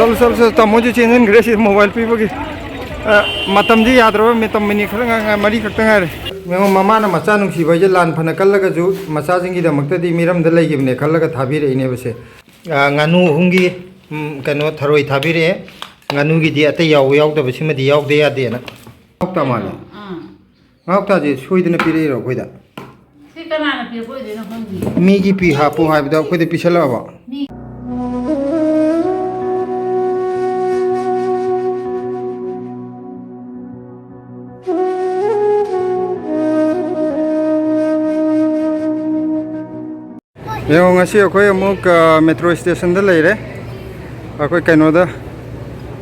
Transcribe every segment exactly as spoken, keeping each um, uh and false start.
ꯆꯠꯂꯨ, ꯆꯠꯂꯨ, ꯆꯠꯂꯨ, ꯇꯥꯃꯣꯁꯨ ꯆꯦꯟꯁꯤꯟꯈ꯭ꯔꯦ ꯁꯤ ꯃꯣꯕꯥꯏꯜ ꯄꯤꯕꯒꯤ꯫ ꯑ, ꯃꯇꯝꯗꯤ ꯌꯥꯗ꯭ꯔꯕ, ꯃꯇꯝ ꯃꯤꯅꯤꯠ ꯈꯔ ꯉꯥꯏ-, ꯉꯥꯏ-, ꯃꯔꯤ ꯈꯛꯇ ꯉꯥꯏꯔꯦ꯫ ꯌꯦꯡꯉꯣ, ꯃꯃꯥꯅ ꯃꯆꯥ ꯅꯨꯡꯁꯤꯕ ꯍꯥꯏꯁꯦ ꯂꯥꯟ ꯐꯅ ꯀꯜꯂꯒꯁꯨ ꯃꯆꯥꯁꯤꯡꯒꯤꯗꯃꯛꯇꯗꯤ ꯃꯤꯔꯝꯗ ꯂꯩꯈꯤꯕꯅꯦ ꯈꯜꯂꯒ ꯊꯥꯕꯤꯔꯛꯏꯅꯦꯕ ꯁꯦ꯫ ꯑ, ꯉꯥꯅꯨ ꯑꯍꯨꯝꯒꯤ, ꯎꯝ, ꯀꯩꯅꯣ, ꯊꯔꯣꯏ ꯊꯥꯕꯤꯔꯛꯑꯦ꯫ ꯉꯥꯅꯨꯒꯤꯗꯤ ꯑꯇꯩ ꯌꯥꯎꯕ ꯌꯥꯎꯗꯕꯁꯤꯃꯗꯤ ꯌꯥꯎꯗ ꯌꯥꯗꯦꯅ꯫ ꯉꯥꯎꯇ ꯃꯥꯜꯂꯦ꯫ ꯑꯥ꯫ ꯉꯥꯎꯇꯥꯁꯦ ꯁꯣꯏꯗꯅ ꯄꯤꯔꯛꯏꯔꯣ ꯑꯩꯈꯣꯏꯗ? ꯁꯤ ꯀꯅꯥꯅ ꯄꯤꯔꯛꯄ ꯑꯣꯏꯗꯣꯏꯅꯣ ꯈꯪꯗꯤꯌꯦ꯫ ꯃꯤꯒꯤ ꯐꯤ ꯍꯥꯞꯄꯣ ꯍꯥꯏꯕꯗ ꯑꯩꯈꯣꯏꯗ ꯄꯤꯁꯜꯂꯛꯑꯕ? ꯃꯤ ꯌꯦꯡꯉꯣ, ꯉꯁꯤ ꯑꯩꯈꯣꯏ ꯑꯃꯨꯛ, ꯑ, ꯃꯦꯇ꯭ꯔꯣ ꯁ꯭ꯇꯦꯁꯟꯗ ꯂꯩꯔꯦ꯫ ꯑꯩꯈꯣꯏ ꯀꯩꯅꯣꯗ,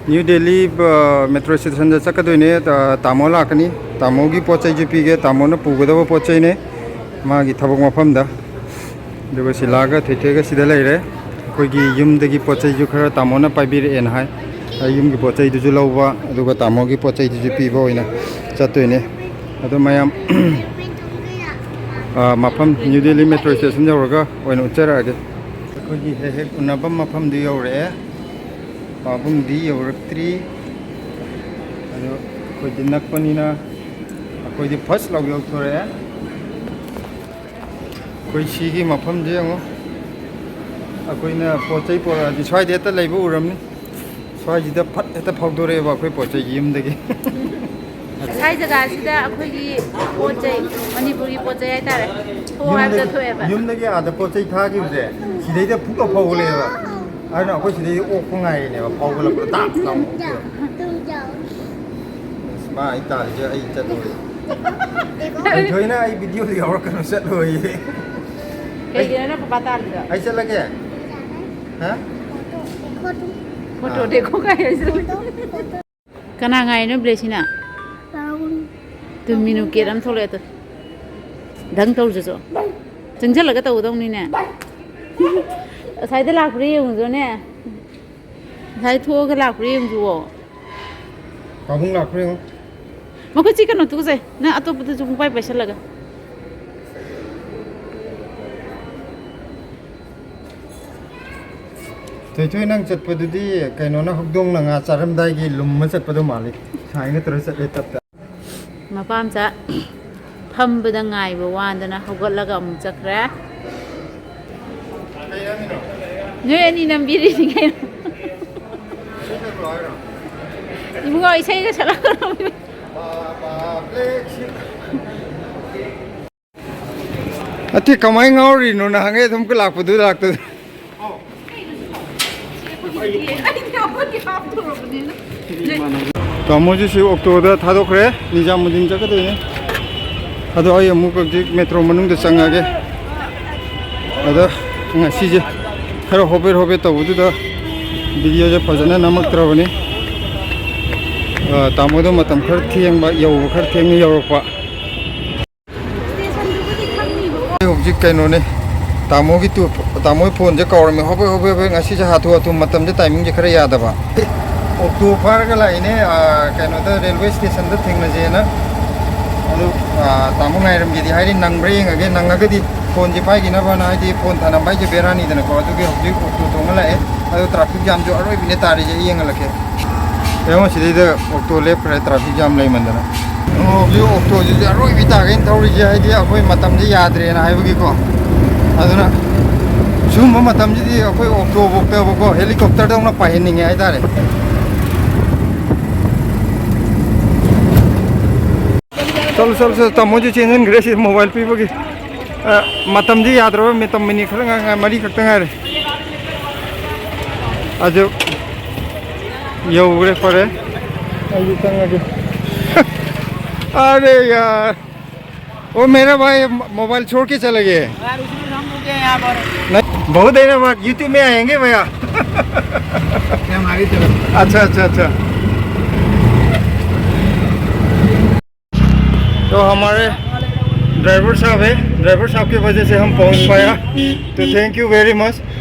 ꯅ꯭ꯌꯨ ꯗꯦꯜꯂꯤ, ꯑ, ꯃꯦꯇ꯭ꯔꯣ ꯁ꯭ꯇꯦꯁꯟꯗ ꯆꯠꯀꯗꯣꯏꯅꯦ꯫ ꯑ, ꯇꯥꯃꯣ ꯂꯥꯛꯀꯅꯤ꯫ ꯇꯥꯃꯣꯒꯤ ꯄꯣꯠ ꯆꯩꯁꯨ ꯄꯤꯒꯦ꯫ ꯇꯥꯃꯣꯅ ꯄꯨꯒꯗꯕ ꯄꯣꯠ ꯆꯩꯅꯦ ꯃꯥꯒꯤ ꯊꯕꯛ ꯃꯐꯝꯗ꯫ ꯑꯗꯨꯒ ꯁꯤꯂꯥꯒ ꯊꯣꯏꯊꯣꯏꯒ ꯁꯤꯗ ꯂꯩꯔꯦ꯫ ꯑꯩꯈꯣꯏꯒꯤ ꯌꯨꯝꯗꯒꯤ ꯄꯣꯠ ꯆꯩꯁꯨ ꯈꯔ ꯇꯥꯃꯣꯅ ꯄꯥꯏꯕꯤꯔꯛꯑꯦꯅ ꯍꯥꯏ꯫ ꯑꯩ ꯌꯨꯝꯒꯤ ꯄꯣꯠ ꯆꯩꯗꯨꯁꯨ ꯂꯧꯕ, ꯑꯗꯨꯒ ꯇꯥꯃꯣꯒꯤ ꯄꯣꯠ ꯆꯩꯗꯨꯁꯨ ꯄꯤꯕ ꯑꯣꯏꯅ ꯆꯠꯇꯣꯏꯅꯦ꯫ ꯑꯗꯣ ꯃꯌꯥꯝ, ꯑ, ꯃꯐꯝ ꯅ꯭ꯌꯨ ꯗꯦꯜꯂꯤ ꯃꯦꯇ꯭ꯔꯣ ꯁ꯭ꯇꯦꯁꯟ ꯌꯧꯔꯒ ꯑꯣꯏꯅ ꯎꯠꯆꯔꯛꯑꯒꯦ꯫ ꯑꯩꯈꯣꯏꯒꯤ ꯍꯦꯛ ꯍꯦꯛ ꯎꯅꯐꯝ ꯃꯐꯝꯗꯨ ꯌꯧꯔꯛꯑꯦ꯫ ꯄꯥꯕꯨꯡꯗꯤ ꯌꯧꯔꯛꯇ꯭ꯔꯤ꯫ ꯑꯗꯣ ꯑꯩꯈꯣꯏꯗꯤ ꯅꯛꯄꯅꯤꯅ ꯑꯩꯈꯣꯏꯗꯤ ꯐꯥꯔꯁ ꯂꯥꯎ ꯌꯧꯊꯣꯔꯛꯑꯦ꯫ ꯑꯩꯈꯣꯏ ꯁꯤꯒꯤ ꯃꯐꯝꯁꯦ ꯌꯦꯡꯉꯣ꯫ ꯑꯩꯈꯣꯏꯅ ꯄꯣꯠ ꯆꯩ ꯄꯣꯔꯛꯑꯗꯤ ꯁ꯭ꯋꯥꯏꯗ ꯍꯦꯛꯇ ꯂꯩꯕ ꯎꯔꯝꯅꯤ꯫ ꯁ꯭ꯋꯥꯏꯁꯤꯗ ꯐꯠ ꯍꯦꯛꯇ ꯐꯥꯎꯗꯣꯔꯛꯑꯦꯕ ꯑꯩꯈꯣꯏ ꯄꯣꯠ ꯆꯩ ꯌꯨꯝꯗꯒꯤ꯫ ꯉꯁꯥꯏ ꯖꯒꯥꯁꯤꯗ ꯑꯩꯈꯣꯏꯒꯤ ꯄꯣꯠ ꯆꯩ, ꯃꯅꯤꯄꯨꯔꯒꯤ ꯄꯣꯠ ꯆꯩ ꯍꯥꯏꯇꯥꯔꯦ, ꯊꯣꯛꯑꯣ ꯍꯥꯏꯕꯗ ꯌꯨꯝꯗꯒꯤ, ꯊꯣꯛꯑꯦꯕ꯫ ꯌꯨꯝꯗꯒꯤ ꯑꯥꯗ ꯄꯣꯠ ꯆꯩ ꯊꯥꯈꯤꯕꯁꯦ ꯁꯤꯗꯩꯗ ꯐꯨꯛ ꯂꯥꯎ ꯐꯥꯎꯒꯠꯂꯛꯑꯦꯕ꯫ ꯑꯗꯨꯅ ꯑꯩꯈꯣꯏ ꯁꯤꯗꯩꯗ ꯑꯣꯛꯄ ꯉꯥꯏꯔꯤꯅꯦꯕ, ꯐꯥꯎꯒꯠꯂꯛꯄꯗ ꯇꯥꯞ ꯂꯥꯎꯅ ꯑꯣꯛꯈꯤꯕ꯫ ꯑꯁ, ꯃꯥ ꯑꯩ ꯇꯥꯔꯤꯁꯦ ꯑꯩ ꯆꯠꯂꯣꯏ꯫ ꯊꯣꯏꯅ ꯑꯩ ꯚꯤꯗꯤꯑꯣꯗ ꯌꯥꯎꯔꯛꯀꯅꯨ, ꯆꯠꯂꯣꯏꯌꯦ꯫ ꯀꯩꯒꯤꯅꯣ ꯅꯪ ꯄꯄꯥ ꯇꯥꯜꯂꯤꯗꯣ? ꯑꯩ ꯆꯠꯂꯒꯦ꯫ ꯍꯥ? ꯐꯣꯇꯣ ꯗꯦꯀꯣ ꯀꯥꯏ ꯍꯥꯏꯁꯤꯅ? ꯀꯅꯥ ꯉꯥꯏꯔꯤꯅꯣ ꯕ꯭ꯂꯦꯁꯤꯅ? ꯔꯥꯍꯨꯜ꯫ ꯇꯨ ꯃꯤꯅꯨ ꯀꯦꯠ ꯑꯃ ꯊꯣꯛꯂꯛꯑꯦ ꯇꯨ꯫ ꯗꯪ ꯇꯧꯔꯨꯆꯣ ꯆꯣ꯫ ꯆꯪꯁꯤꯜꯂꯒ ꯇꯧꯒꯗꯧꯅꯤꯅꯦ꯫ ꯉꯁꯥꯏꯗ ꯂꯥꯛꯄ꯭ꯔꯥ ꯌꯦꯡꯉꯨꯆꯣꯅꯦ꯫ ꯉꯁꯥꯏ ꯊꯣꯛꯑꯒ ꯂꯥꯛꯄ꯭ꯔꯥ ꯌꯦꯡꯉꯨꯆꯣ꯫ ꯄꯥꯕꯨꯡ ꯂꯥꯛꯄ꯭ꯔꯥ ꯌꯦꯡꯉꯨ꯫ ꯃꯈꯨꯠ ꯆꯤꯛꯀꯅꯨ, ꯇꯨꯀꯠꯆꯩ꯫ ꯅꯪ ꯑꯇꯣꯞꯄꯗꯁꯨ ꯄꯨꯡꯄꯥꯏ ꯄꯥꯏꯁꯜꯂꯒ꯫ ꯊꯣꯏꯊꯣꯏ, ꯅꯪ ꯆꯠꯄꯗꯨꯗꯤ ꯀꯩꯅꯣꯅ ꯍꯧꯗꯣꯡꯅ ꯉꯥ ꯆꯥꯔꯝꯗꯥꯏꯒꯤ ꯂꯨꯝꯃ ꯆꯠꯄꯗꯣ ꯃꯥꯜꯂꯤ꯫ ꯁꯥꯏꯅ ꯇꯧꯔ ꯆꯠꯂꯦ ꯇꯞꯇ꯫ ꯃꯄꯥꯝꯆꯥ ꯐꯝꯕꯗ ꯉꯥꯏꯕ ꯋꯥꯗꯅ ꯍꯧꯒꯠꯂꯒ ꯑꯃꯨꯛ ꯆꯠꯈ꯭ꯔꯦ꯫ ꯅꯣꯏ ꯑꯅꯤ ꯅꯝꯕꯤꯔꯤꯅꯤ ꯀꯩꯅꯣ꯫ ꯏꯕꯨꯡꯉꯣ, ꯏꯁꯩꯒ ꯁꯛꯂꯛꯀꯅꯣ꯫ ꯑꯇꯦ, ꯀꯃꯥꯏꯅ ꯉꯥꯎꯔꯤꯅꯣ? ꯅꯍꯥꯟꯒꯩ ꯑꯗꯨꯝ ꯂꯥꯛꯄꯗꯨ ꯂꯥꯛꯇꯗ꯫ ꯇꯥꯃꯣꯁꯨ ꯁꯤ ꯑꯣꯛꯇꯣꯗ ꯊꯥꯗꯣꯛꯈ꯭ꯔꯦ, ꯅꯤꯖꯥꯃꯨꯗꯤꯟ ꯆꯠꯀꯗꯣꯏꯅꯦ꯫ ꯑꯗꯣ ꯑꯩ ꯑꯃꯨꯛ ꯍꯧꯖꯤꯛ ꯃꯦꯇ꯭ꯔꯣ ꯃꯅꯨꯡꯗ ꯆꯪꯉꯒꯦ꯫ ꯑꯗ ꯉꯁꯤꯁꯦ ꯈꯔ ꯍꯣꯕꯦ ꯍꯣꯕꯦ ꯇꯧꯕꯗꯨꯗ ꯚꯤꯗꯤꯑꯣꯁꯦ ꯐꯖꯅ ꯅꯝꯃꯛꯇ꯭ꯔꯕꯅꯤ꯫ ꯑ, ꯇꯥꯃꯣꯗꯣ ꯃꯇꯝ ꯈꯔ ꯊꯦꯡꯕ, ꯌꯧꯕ ꯈꯔ ꯊꯦꯡꯅ ꯌꯧꯔꯛꯄ꯫ ꯑꯩ ꯍꯧꯖꯤꯛ ꯀꯩꯅꯣꯅꯦ, ꯇꯥꯃꯣꯒꯤ ꯇꯨ-, ꯇꯥꯃꯣꯒꯤ ꯐꯣꯟꯁꯦ ꯀꯥꯎꯔꯝꯃꯦ꯫ ꯍꯣꯕꯦ, ꯍꯣꯕꯦ, ꯍꯣꯕꯦ, ꯉꯁꯤꯁꯦ ꯍꯥꯊꯨ ꯍꯥꯊꯨ, ꯃꯇꯝꯁꯦ, ꯇꯥꯏꯃꯤꯡꯁꯦ ꯈꯔ ꯌꯥꯗꯕ꯫ ꯑꯣꯛꯇꯣ ꯐꯥꯔꯒ ꯂꯥꯛꯏꯅꯦ, ꯑ, ꯀꯩꯅꯣꯗ, ꯔꯦꯜꯋꯦ ꯁ꯭ꯇꯦꯁꯟꯗ ꯊꯦꯡꯅꯁꯦꯅ꯫ ꯑꯗꯨ, ꯑ, ꯇꯥꯃꯣ ꯉꯥꯏꯔꯝꯒꯦꯗꯤ ꯍꯥꯏꯔꯤ, ꯅꯪꯕ꯭ꯔꯥ ꯌꯦꯡꯉꯒꯦ, ꯅꯪꯉꯒꯗꯤ ꯐꯣꯟꯁꯦ ꯄꯥꯏꯈꯤꯅꯕꯅ, ꯍꯥꯏꯗꯤ ꯐꯣꯟ ꯊꯅꯝꯕ ꯍꯥꯏꯁꯦ ꯕꯦꯔꯥꯅꯤꯗꯅꯀꯣ꯫ ꯑꯗꯨꯒꯤ ꯍꯧꯖꯤꯛ ꯑꯣꯛꯇꯣ ꯇꯣꯡꯉ ꯂꯥꯛꯑꯦ꯫ ꯑꯗꯣ ꯇ꯭ꯔꯥꯐꯤꯛ ꯖꯥꯝꯁꯨ ꯑꯔꯣꯏꯕꯤꯅꯦ ꯇꯥꯔꯤꯁꯦ, ꯑꯩ ꯌꯦꯡꯍꯜꯂꯛꯀꯦ꯫ ꯌꯦꯡꯉꯣ, ꯁꯤꯗꯩꯗ ꯑꯣꯛꯇꯣ ꯂꯦꯞꯈ꯭ꯔꯦ, ꯇ꯭ꯔꯥꯐꯤꯛ ꯖꯥꯝ ꯂꯩꯃꯟꯗꯅ꯫ ꯑꯣ, ꯍꯧꯖꯤꯛ ꯑꯣꯛꯇꯣꯁꯤꯗꯤ ꯑꯔꯣꯏꯕꯤ ꯇꯥꯒꯩꯅ ꯊꯧꯔꯤꯁꯦ, ꯍꯥꯏꯗꯤ ꯑꯩꯈꯣꯏ ꯃꯇꯝꯁꯦ ꯌꯥꯗ꯭ꯔꯦꯅ ꯍꯥꯏꯕꯒꯤꯀꯣ꯫ ꯑꯗꯨꯅ ꯁꯤꯒꯨꯝꯕ ꯃꯇꯝꯁꯤꯗꯤ ꯑꯩꯈꯣꯏ ꯑꯣꯛꯇꯣꯐꯧꯗꯀꯣ ꯍꯦꯂꯤꯀꯣꯞꯇꯔꯗꯧꯅ ꯄꯥꯏꯍꯟꯅꯤꯡꯉꯦ ꯍꯥꯏꯇꯥꯔꯦ꯫ ꯆꯠꯂꯨ, ꯆꯠꯂꯨ, ꯆꯠꯂꯨ, ꯇꯥꯃꯣꯁꯨ ꯆꯦꯟꯁꯤꯟꯈ꯭ꯔꯦ ꯁꯤ ꯃꯣꯕꯥꯏꯜ ꯄꯤꯕꯒꯤ꯫ ꯑ, ꯃꯇꯝꯗꯤ ꯌꯥꯗ꯭ꯔꯕ, ꯃꯇꯝ ꯃꯤꯅꯤꯠ ꯈꯔ ꯉꯥꯏ-, ꯉꯥꯏ-, ꯃꯔꯤ ꯈꯛꯇ ꯉꯥꯏꯔꯦ꯫ ꯑꯗꯨ ꯌꯧꯈ꯭ꯔꯦ, ꯐꯔꯦ꯫ ꯑꯩꯁꯨ ꯆꯪꯉꯒꯦ꯫ अरे यार, वो मेरा भाई मोबाइल छोड़ के चले गए। यार, उसमें हम रुके हैं यहाँ पर। नहीं, बहुत देर बाद YouTube में आएंगे भैया। ये हमारी तरफ। अच्छा, अच्छा, अच्छा। तो हमारे ड्राइवर साहब है, ड्राइवर साहब की वजह से हम पहुंच पाया। तो thank you very much।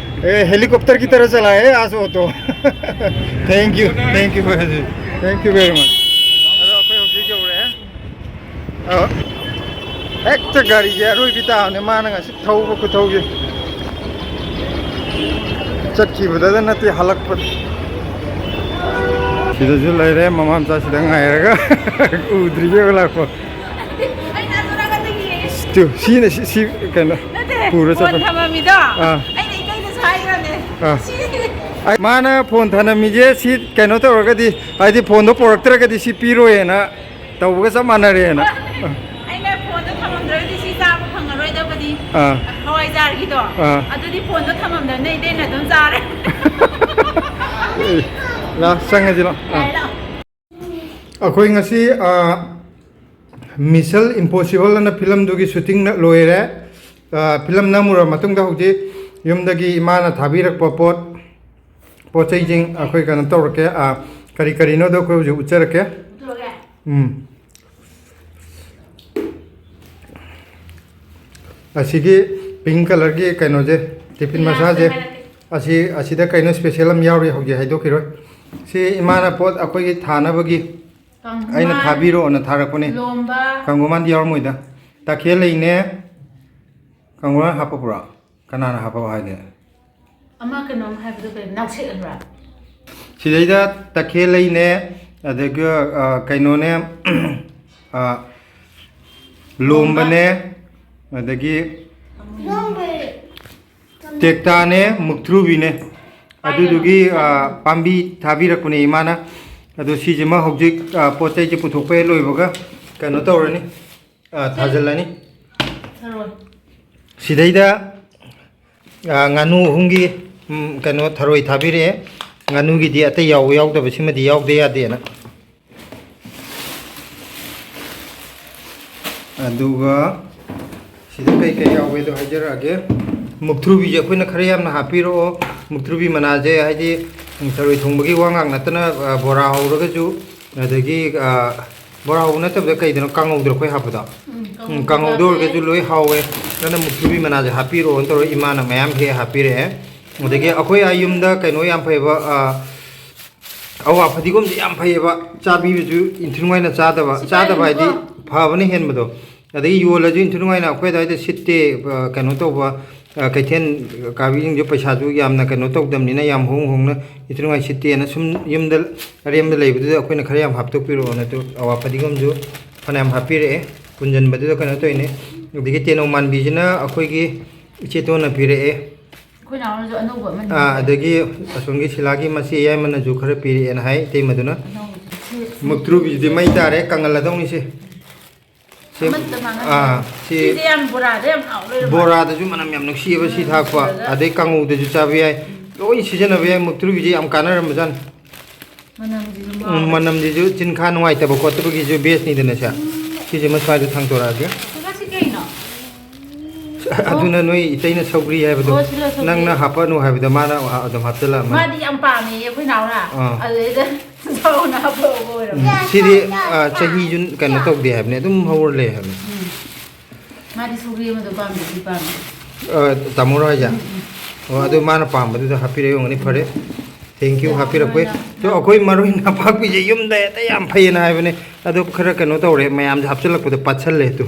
A, helicopter की तरह चला है आज वो तो। Thank you, thank you very, thank you very much। ꯑꯗꯣ ꯑꯩꯈꯣꯏ ꯍꯧꯖꯤꯛ ꯌꯧꯔꯦ꯫ ꯑ, ꯍꯦꯛꯇ ꯒꯥꯔꯤꯁꯦ ꯑꯔꯣꯏꯕꯤ ꯇꯥꯕꯅꯦ ꯃꯥꯅ ꯉꯁꯤ ꯊꯧꯕ ꯈꯨꯊꯧꯁꯦ꯫ ꯆꯠꯈꯤꯕꯗꯗ ꯅꯠꯇꯦ, ꯍꯜꯂꯛꯄꯗ꯫ ꯁꯤꯗꯁꯨ ꯂꯩꯔꯦ, ꯃꯃꯥ ꯃꯆꯥ ꯁꯤꯗ ꯉꯥꯏꯔꯒ꯫ ꯎꯗ꯭ꯔꯤꯌꯦ ꯂꯥꯛꯄ꯫ ꯑꯩꯅ ꯑꯗꯨꯔꯒꯗꯒꯤ ꯇꯨ, ꯁꯤꯅ ꯁꯤ, ꯁꯤ ꯀꯩꯅꯣ ꯅꯠꯇꯦ, ꯄꯨꯔ ꯐꯣꯟ ꯆꯠꯄ꯫ ꯊꯝꯃꯝꯃꯤꯗꯣ ꯑꯥ꯫ ꯑꯩꯅ ꯏꯇꯩꯗꯁꯨ ꯍꯥꯏꯈ꯭ꯔꯕꯅꯦ꯫ ꯑꯥ꯫ ꯁꯤ ꯑꯩ, ꯃꯥꯅ ꯐꯣꯟ ꯊꯅꯝꯃꯤꯁꯦ ꯁꯤ ꯀꯩꯅꯣ ꯇꯧꯔꯒꯗꯤ, ꯍꯥꯏꯗꯤ ꯐꯣꯟꯗꯣ ꯄꯣꯔꯛꯇ꯭ꯔꯒꯗꯤ ꯁꯤ ꯄꯤꯔꯣꯏꯅ ꯇꯧꯕꯒ ꯆꯞ ꯃꯥꯟꯅꯔꯦꯅ꯫ ꯑꯩꯅ ꯐꯣꯟꯗꯣ ꯊꯝꯃꯝꯗ꯭ꯔꯒꯗꯤ ꯁꯤ ꯆꯥꯕ ꯐꯪꯉꯔꯣꯏꯗꯕꯗꯤ꯫ ꯑꯥ꯫ ꯍꯋꯥꯏꯖꯥꯔꯒꯤꯗꯣ꯫ ꯑꯥ꯫ ꯑꯗꯨꯗꯤ ꯐꯣꯟꯗꯣ ꯊꯝꯃꯝꯗꯕꯅ ꯏꯇꯩꯅ ꯑꯗꯨꯝ ꯆꯥꯔꯦ꯫ ꯑꯦ, ꯂꯥꯎ, ꯆꯪꯉꯁꯤ ꯂꯥꯎ꯫ ꯑꯥ꯫ ꯌꯥꯏ, ꯂꯥꯎ꯫ ꯑꯩꯈꯣꯏ ꯉꯁꯤ, ꯑꯥ, ꯃꯤꯁꯟ ꯏꯝꯄꯣꯁꯤꯕꯜ ꯑꯅ ꯐꯤꯂꯝꯗꯨꯒꯤ ꯁꯨꯇꯤꯡ ꯂꯣꯏꯔꯦ꯫ ꯑꯥ, ꯐꯤꯂꯝ ꯅꯝꯃꯨꯔ ꯃꯇꯨꯡꯗ ꯍꯧꯖꯤꯛ ꯌꯨꯝꯗꯒꯤ ꯏꯃꯥꯅ ꯊꯥꯕꯤꯔꯛꯄ ꯄꯣꯠ, ꯄꯣꯠ ꯆꯩꯁꯤꯡ ꯑꯩꯈꯣꯏ ꯀꯩꯅꯣ ꯇꯧꯔꯛꯀꯦ꯫ ꯑꯥ, ꯀꯔꯤ ꯀꯔꯤꯅꯣꯗꯣ ꯑꯩꯈꯣꯏ ꯍꯧꯖꯤꯛ ꯎꯠꯆꯔꯛꯀꯦ꯫ ꯎꯠꯊꯣꯛꯑꯒꯦ? ꯎꯝ꯫ ꯑꯁꯤꯒꯤ ꯄꯤꯡ ꯀꯂꯔꯒꯤ ꯀꯩꯅꯣꯁꯦ, ꯇꯤꯐꯤꯟ ꯃꯆꯥꯁꯦ, ꯍꯥꯏꯔꯛꯀꯦ꯫ ꯑꯁꯤ, ꯑꯁꯤꯗ ꯀꯩꯅꯣ ꯁ꯭ꯄꯦꯁꯦꯜ ꯑꯃ ꯌꯥꯎꯔꯤ, ꯍꯧꯖꯤꯛ ꯍꯥꯏꯗꯣꯛꯈꯤꯔꯣꯏ꯫ ꯁꯤ ꯏꯃꯥꯅ ꯄꯣꯠ ꯑꯩꯈꯣꯏꯒꯤ ꯊꯥꯅꯕꯒꯤ ꯀꯪꯒꯨꯃꯥꯟ, ꯑꯩꯅ ꯊꯥꯕꯤꯔꯛꯑꯣꯅ ꯊꯥꯔꯛꯄꯅꯦ꯫ ꯂꯣꯝꯕ꯫ ꯀꯪꯒꯨꯃꯥꯟꯗꯤ ꯌꯥꯎꯔꯝꯃꯣꯏꯗ꯫ ꯇꯈꯦꯜ ꯂꯩꯅꯦ꯫ ꯀꯪꯒꯨꯃꯥꯟ ꯍꯥꯞꯄꯛꯄ꯭ꯔꯣ? ꯀꯅꯥꯅ ꯍꯥꯞꯄꯛꯑꯣ ꯍꯥꯏꯒꯦ? ꯑꯃ ꯀꯩꯅꯣꯝ ꯍꯥꯏꯕꯗꯣ ꯀꯩꯅꯣ? ꯅꯥꯎꯁꯦꯛ ꯍꯥꯏꯕ꯭ꯔꯥ? ꯁꯤꯗꯩꯗ ꯇꯈꯦꯜ ꯂꯩꯅꯦ, ꯑꯗꯒꯤ, ꯑ, ꯀꯩꯅꯣꯅꯦ, ꯑ, ꯂꯣꯝꯕꯅꯦ, ꯑꯗꯒꯤ ꯇꯦꯛꯇꯥꯅꯦ, ꯃꯨꯛꯊ꯭ꯔꯨꯕꯤꯅꯦ꯫ ꯑꯗꯨꯗꯨꯒꯤ, ꯑ, ꯄꯥꯝꯕꯤ ꯊꯥꯕꯤꯔꯛꯄꯅꯦ ꯏꯃꯥꯅ꯫ ꯑꯗꯣ ꯁꯤꯁꯤꯃ ꯍꯧꯖꯤꯛ, ꯑ, ꯄꯣꯠ ꯆꯩꯁꯦ ꯄꯨꯊꯣꯛꯄ ꯍꯦꯛ ꯂꯣꯏꯕꯒ ꯀꯩꯅꯣ ꯇꯧꯔꯅꯤ, ꯑ, ꯊꯥꯖꯤꯜꯂꯅꯤ꯫ ꯊꯔꯣꯏ꯫ ꯁꯤꯗꯩꯗ, ꯑ, ꯉꯥꯅꯨ ꯑꯍꯨꯝꯒꯤ, ꯎꯝ, ꯀꯩꯅꯣ, ꯊꯔꯣꯏ ꯊꯥꯕꯤꯔꯛꯑꯦ꯫ ꯉꯥꯅꯨꯒꯤꯗꯤ ꯑꯇꯩ ꯌꯥꯎꯕ ꯌꯥꯎꯗꯕ ꯁꯤꯃꯗꯤ ꯌꯥꯎꯗ ꯌꯥꯗꯦꯅ꯫ ꯑꯗꯨꯒ ꯁꯤꯗ ꯀꯩ ꯀꯩ ꯌꯥꯎꯒꯦꯗꯣ ꯍꯥꯏꯖꯔꯛꯑꯒꯦ꯫ ꯃꯨꯛꯊ꯭ꯔꯨꯕꯤꯁꯦ ꯑꯩꯈꯣꯏꯅ ꯈꯔ ꯌꯥꯝꯅ ꯍꯥꯞꯄꯤꯔꯛꯑꯣ꯫ ꯃꯨꯛꯊ꯭ꯔꯨꯕꯤ ꯃꯅꯥꯁꯦ ꯍꯥꯏꯗꯤ, ꯎꯝ, ꯊꯔꯣꯏ ꯊꯣꯡꯕꯒꯤ ꯋꯥ ꯉꯥꯛ ꯅꯠꯇꯅ, ꯑ, ꯕꯣꯔꯥ ꯍꯧꯔꯒꯁꯨ, ꯑꯗꯒꯤ, ꯑ, ꯕꯣꯔꯥ ꯍꯧꯕ ꯅꯠꯇꯕꯗ ꯀꯩꯗꯅꯣ, ꯀꯥꯡꯉꯧꯗꯔꯣ ꯑꯩꯈꯣꯏ ꯍꯥꯞꯄꯗꯣ? ꯎꯝ, ꯎꯝ, ꯀꯥꯡꯉꯧꯗ ꯀꯥꯡꯉꯧꯗ ꯍꯥꯞꯄꯦ꯫ ꯑꯣꯏꯔꯒꯁꯨ ꯂꯣꯏ ꯍꯥꯎꯋꯦ꯫ ꯑꯗꯨꯅ ꯃꯨꯛꯊ꯭ꯔꯨꯕꯤ ꯃꯅꯥꯁꯦ ꯍꯥꯞꯄꯤꯔꯛꯑꯣꯅ ꯇꯧꯔꯒ ꯏꯃꯥꯅ ꯃꯌꯥꯝ ꯍꯦꯛ ꯍꯥꯞꯄꯤꯔꯛꯑꯦ꯫ ꯑꯗꯒꯤ ꯑꯩꯈꯣꯏ ꯑꯥ ꯌꯨꯝꯗ ꯀꯩꯅꯣ ꯌꯥꯝ ꯐꯩꯕ, ꯑ, ꯑꯋꯥ ꯐꯗꯤꯒꯣꯝꯁꯦ ꯌꯥꯝ ꯐꯩꯌꯦꯕ, ꯆꯥꯕꯤꯕꯁꯨ ꯏꯟꯊꯤ ꯅꯨꯡꯉꯥꯏꯅ ꯆꯥꯗꯕ, ꯁꯤ ꯆꯥꯗꯕ ꯍꯥꯏꯗꯤ ꯄꯥꯏꯔꯝꯃꯨꯀꯣ꯫ ꯐꯕꯅ ꯍꯦꯟꯕꯗꯣ꯫ ꯑꯗꯒꯤ ꯌꯣꯜꯂꯁꯨ ꯏꯟꯊꯤ ꯅꯨꯡꯉꯥꯏꯅ ꯑꯩꯈꯣꯏ ꯑꯗꯥꯏꯗ ꯁꯤꯠꯇꯦ, ꯑ, ꯀꯩꯅꯣ ꯇꯧꯕ, ꯑ, ꯀꯩꯊꯦꯜ ꯀꯥꯕꯤꯁꯤꯡꯁꯨ ꯄꯩꯁꯥꯁꯨ ꯌꯥꯝꯅ ꯀꯩꯅꯣ ꯇꯧꯗꯕꯅꯤꯅ, ꯌꯥꯝ ꯍꯣꯡ ꯍꯣꯡꯅ ꯏꯊꯤ ꯅꯨꯡꯉꯥꯏ ꯁꯤꯠꯇꯦꯅ, ꯁꯨꯝ ꯌꯨꯝꯗ ꯑꯔꯦꯝꯕ ꯂꯩꯕꯗꯨꯗ ꯑꯩꯈꯣꯏꯅ ꯈꯔ ꯌꯥꯝ ꯍꯥꯞꯇꯣꯛꯄꯤꯔꯛꯑꯣꯅ꯫ ꯑꯗꯨ ꯑꯋꯥ ꯐꯗꯤꯒꯣꯝꯁꯨ ꯐꯅꯌꯥꯝ ꯍꯥꯞꯄꯤꯔꯛꯑꯦ, ꯄꯨꯟꯁꯤꯟꯕꯗꯨꯗ ꯀꯩꯅꯣ ꯇꯧꯔꯤꯅꯦ꯫ ꯑꯗꯒꯤ ꯇꯦꯅꯧ ꯃꯥꯟꯕꯤꯁꯤꯅ ꯑꯩꯈꯣꯏꯒꯤ ꯏꯆꯦꯇꯣꯟꯅ ꯄꯤꯔꯛꯑꯦ꯫ ꯑꯩꯈꯣꯏ ꯅꯥꯎꯅꯁꯨ ꯑꯅꯧꯕ ꯑꯃꯅꯤ꯫ ꯑꯥ, ꯑꯗꯒꯤ ꯑꯁꯣꯝꯒꯤ ꯁꯤꯂꯥꯒꯤ ꯃꯆꯦ ꯌꯥꯏꯃꯅꯁꯨ ꯈꯔ ꯄꯤꯔꯛꯑꯦꯅ ꯍꯥꯏ, ꯏꯇꯩꯃꯗꯨꯅ꯫ ꯑꯅꯧꯕꯁꯦ꯫ ꯃꯨꯛꯇ꯭ꯔꯨꯕꯤꯁꯤꯗꯤ ꯃꯩ ꯇꯥꯔꯦ, ꯀꯪꯍꯜꯂꯗꯧꯅꯤ ꯁꯤ꯫ ꯁꯤ, ꯑꯃꯠꯇ ꯃꯥꯡꯍꯟꯗꯦ꯫ ꯑꯥ, ꯁꯤ ꯁꯤꯁꯦ ꯌꯥꯝ ꯕꯣꯔꯥꯗ ꯌꯥꯝ ꯍꯥꯎ ꯂꯩꯔꯝꯃꯦ꯫ ꯕꯣꯔꯥꯗꯁꯨ ꯃꯅꯝ ꯌꯥꯝ ꯅꯨꯡꯁꯤꯑꯕ ꯁꯤ ꯎꯝ, ꯊꯥꯛꯄ, ꯐꯖꯅ꯫ ꯑꯗꯩ ꯀꯥꯡꯉꯧꯗꯁꯨ ꯆꯥꯕ ꯌꯥꯏ, ꯂꯣꯏ ꯁꯤꯖꯤꯟꯅꯕ ꯌꯥꯏ꯫ ꯃꯨꯛꯇ꯭ꯔꯨꯕꯤꯁꯦ ꯌꯥꯝ ꯀꯥꯟꯅꯔꯝꯕꯖꯥꯠꯅꯤ꯫ ꯃꯅꯝꯁꯤꯁꯨ ꯎꯝ, ꯉꯥꯎꯔꯦ꯫ ꯃꯅꯝꯁꯤꯁꯨ ꯆꯤꯟꯈꯥ ꯅꯨꯡꯉꯥꯏꯇꯕ ꯈꯣꯠꯇꯕꯒꯤꯁꯨ ꯕꯦꯁꯅꯤꯗꯅ ꯁꯦ꯫ ꯎꯝ꯫ ꯁꯤꯁꯤꯃ ꯁ꯭ꯋꯥꯏꯗ ꯊꯥꯡꯇꯣꯔꯛꯑꯒꯦ꯫ ꯀꯀꯥ, ꯁꯤ ꯀꯩꯅꯣ? ꯑꯗꯨꯅ ꯅꯣꯏ ꯏꯇꯩꯅ ꯁꯧꯒ꯭ꯔꯤ ꯍꯥꯏꯕꯗꯣ, ꯑꯣ, ꯁꯤꯂꯣ ꯁꯧꯒ꯭ꯔꯤ꯫ ꯅꯪꯅ ꯍꯥꯞꯄꯅꯨ ꯍꯥꯏꯕꯗ ꯃꯥꯅ ꯑꯗꯨꯝ ꯍꯥꯞꯆꯜꯂꯛꯑꯝꯃꯅꯤ꯫ ꯃꯥꯗꯤ ꯌꯥꯝ ꯄꯥꯝꯃꯦꯌꯦ ꯑꯩꯈꯣꯏ ꯅꯥꯎꯅ꯫ ꯑꯥ꯫ ꯑꯗꯨꯗꯩꯗ ꯆꯥꯎꯅ ꯍꯥꯞꯄꯛꯑꯣ ꯑꯣꯏꯔꯝꯃꯦ꯫ ꯎꯝ, ꯁꯤꯗꯤ, ꯑ, ꯆꯍꯤꯁꯨ ꯀꯩꯅꯣ ꯇꯧꯗꯦ ꯍꯥꯏꯕꯅꯤ, ꯑꯗꯨꯝ ꯍꯧꯔ ꯂꯩ ꯍꯥꯏꯕꯅꯤ꯫ ꯎꯝ꯫ ꯃꯥꯗꯤ ꯁꯧꯒ꯭ꯔꯤ ꯑꯃꯗꯣ ꯄꯥꯝꯃꯦ, ꯁꯤ ꯄꯥꯝꯃꯦ꯫ ꯑ, ꯇꯥꯃꯣꯔꯣ ꯍꯥꯏꯁꯦ? ꯎꯝ, ꯎꯝ꯫ ꯑꯣ, ꯑꯗꯨ ꯃꯥꯅ ꯄꯥꯝꯕꯗꯨꯗ ꯍꯥꯞꯄꯤꯔꯛꯏ ꯑꯣꯏꯔꯝꯒꯅꯤ, ꯐꯔꯦ꯫ Thank you, ꯌꯥꯝ ꯍꯥꯞꯄꯤꯔꯛꯄꯩ꯫ ꯍꯣꯏꯅ ꯑꯗꯣ ꯑꯩꯈꯣꯏ ꯃꯔꯣꯏ ꯅꯄꯥꯛꯄꯤꯁꯦ ꯌꯨꯝꯗ ꯍꯦꯛꯇ ꯌꯥꯝ ꯐꯩꯌꯦꯅ ꯍꯥꯏꯕꯅꯦ꯫ ꯑꯗꯣ ꯈꯔ ꯀꯩꯅꯣ ꯇꯧꯔꯦ, ꯃꯌꯥꯝꯁꯦ ꯍꯥꯞꯆꯤꯜꯂꯛꯄꯗ ꯄꯠꯁꯜꯂꯦ ꯑꯗꯨ꯫